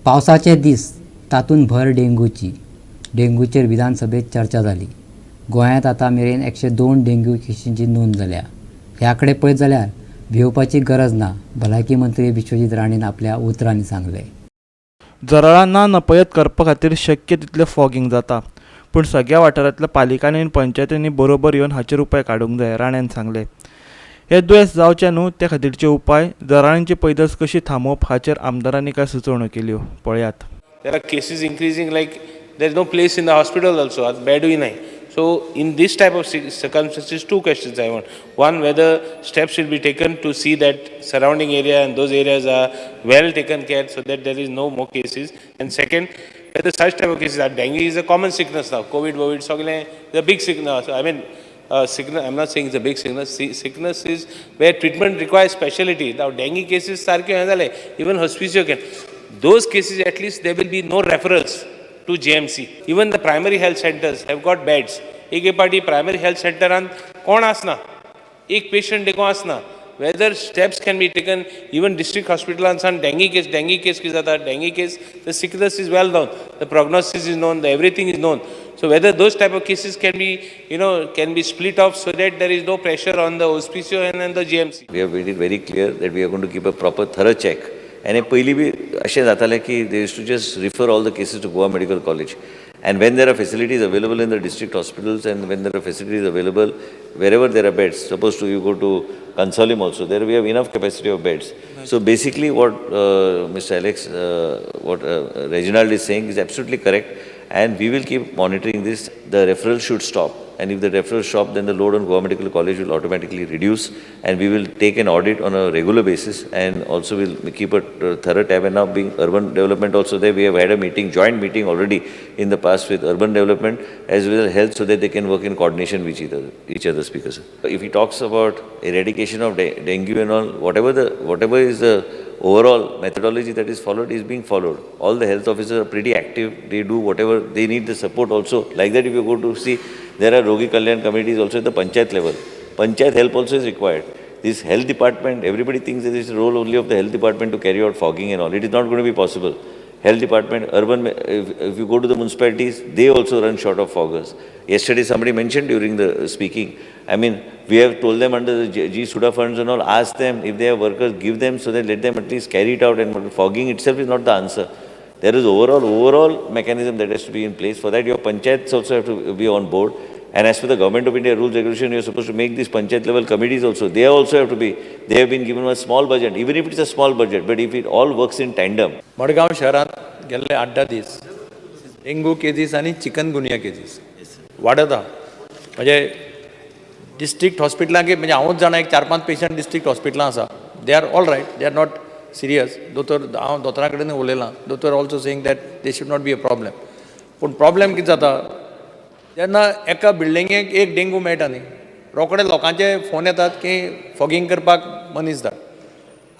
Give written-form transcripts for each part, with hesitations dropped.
पावसाचे दीस, तातूंत भर डेंग्यूची. डेंग्यूचेर विधानसभेत चर्चा जाली. गोंयांत आतां मेरेन 102 डेंग्यू केशींची नोंद जाल्या. हे आंकडे पळयत जाल्यार भियोवपाची गरज ना, भलायकी मंत्री विश्वजीत राणेन आपल्या उतरांनी सांगलें. जराळां ना नपयत करपा खातीर शक्य तितलें फॉगिंग जाता, पूण सगळ्या वाठारांतल्या पालिकांनी आनी पंचायतींनी बरोबर येवन हाचेर उपाय काडूंक जाय, राण्यान सांगलें. हे दुयेंस जावचें न्हू ते खातीरचे उपाय, जराळांची पैदास कशी थांबोवप हाचेर आमदारांनी कांय सुचोवण्यो केल्यो, पळयात. There are cases increasing like there is no place in the hospital also, आता बेडूय नाही. So in this type of circumstances, two questions I want. One, whether steps will be taken to see that surrounding area and those areas are well taken care so that there is no more cases. And second, whether such type of cases are, dengue is a common sickness now. COVID, COVID, सगळें is a big sickness. I mean, sickness, I'm not saying it's a big sickness. See, sickness is where treatment requires speciality. Now, dengue cases सारखे हें जाले, even hospicio can. Those cases, at least there will be no referrals to GMC. Even the primary health centers have got beds. एक एक पाटी primary health सेंटरान कोण आसना, एक patient देखून आसना. Whether steps can be taken, even district हॉस्पिटलान सान डेंगी केस, डेंगी केस कितें जाता, dengue case, the sickness is well known, the prognosis is known, the everything is known. So whether those type of cases can be split off so that there is no pressure on the hospicio and the GMC. We have made it very clear that we are going to keep a proper thorough check. आनी पयलीं बी अशें जातालें की they used to just refer all the cases to Goa Medical College, and when there are facilities available in the district hospitals and when there are facilities available wherever there are beds, suppose to you go to Cansaulim also, there we have enough capacity of beds. So basically what Mr. Alex, what Reginald is saying is absolutely correct, and we will keep monitoring this. The referral should stop, and if the referral stop, then the load on Goa Medical College will automatically reduce, and we will take an audit on a regular basis, and also we'll keep a thorough tab. And now being urban development also there, we have had a meeting, joint meeting already in the past with urban development as well as health, so that they can work in coordination with each other, Speaker, sir. If he talks about eradication of dengue and all, whatever is the overall methodology that is followed is being followed. All the health officers are pretty active. They do whatever they need, the support also. Like that, if you go to see, there are Rogi Kalyan committees also at the panchayat level. Panchayat help also is required. This health department, everybody thinks that it's the role only of the health department to carry out fogging and all. It is not going to be possible. Health department, urban, if you go to the municipalities, they also run short of foggers. Yesterday, somebody mentioned during the speaking, I mean, we have told them under the GSUDA funds and all, ask them if they have workers, give them so that let them at least carry it out, and fogging itself is not the answer. There is overall mechanism that has to be in place. For that, your panchayats also have to be on board. And as per the Government of India rules regulation, you are supposed to make these panchayat level committees also. They also have to be, they have been given a small budget, even if it's a small budget, but if it all works in tandem. Madgaon शहरांत गेल्ले 8-10 दीस dengue kgs आनी chikungunya kgs वाडत आहा. म्हणजे district हॉस्पिटलांक, म्हणजे हांवूच जाणा, एक चार पांच पेशंट डिस्ट्रिक्ट हॉस्पिटलां आसा. They are all right, they are not serious. दोतोर, हांव दोतोरा कडेन उलयलां, दोतोर also saying that they should not be a problem. पूण प्रॉब्लेम कितें जाता, जेन्ना एका बिल्डिंगेक एक डेंगू मेळटा न्ही, रोखडे लोकांचे फोन येतात की फॉगींग करपाक मनीस धाड.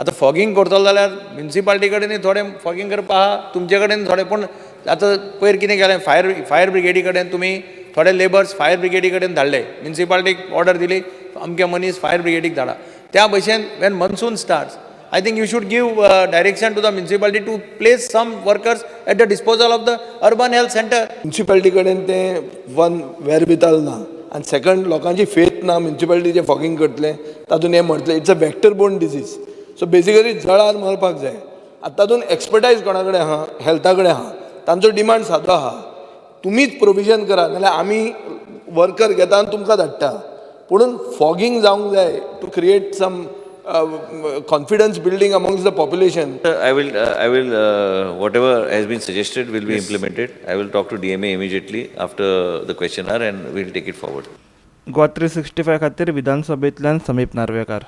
आतां फॉगींग करतलो जाल्यार म्युनिसिपालिटी कडेन थोडें फॉगींग करपा आहा, तुमचे कडेन थोडे. पूण आतां पयर कितें केलें, फायर ब्रिगेडी कडेन तुमी थोडे लेबर्स फायर ब्रिगेडी कडेन धाडले. म्युनिसिपालिटीक ऑर्डर दिली, अमके मनीस फायर ब्रिगेडीक धाडा. त्या भशेन when monsoon starts, I think you should give direction to the municipality to place some workers at the disposal of the urban health center. Municipality कडेन तें वन वेरविताल ना आनी सेकंड लोकांची फेथ ना म्युनिसिपालिटी फॉगिंग करतलें, तातूंत हें मरतलें. It's a vector borne disease, so basically जळार मरपाक जाय. आतां तातूंत एक्सपर्टायज कोणा कडेन आहा? हेल्था कडेन आहा. तांचो डिमांड सादो आहा, तुमीच प्रोविजन करा, नाल्यार आमी वर्कर घेता आनी तुमकां धाडटा, पुणून फॉगिंग जावंक जाय to create some confidence building amongst the population. I will, whatever has been suggested will be implemented. I will talk to DMA immediately after the question hour and we'll take it forward. Goa 365 खातीर विधानसभेंतल्यान समीप नार्वेकार.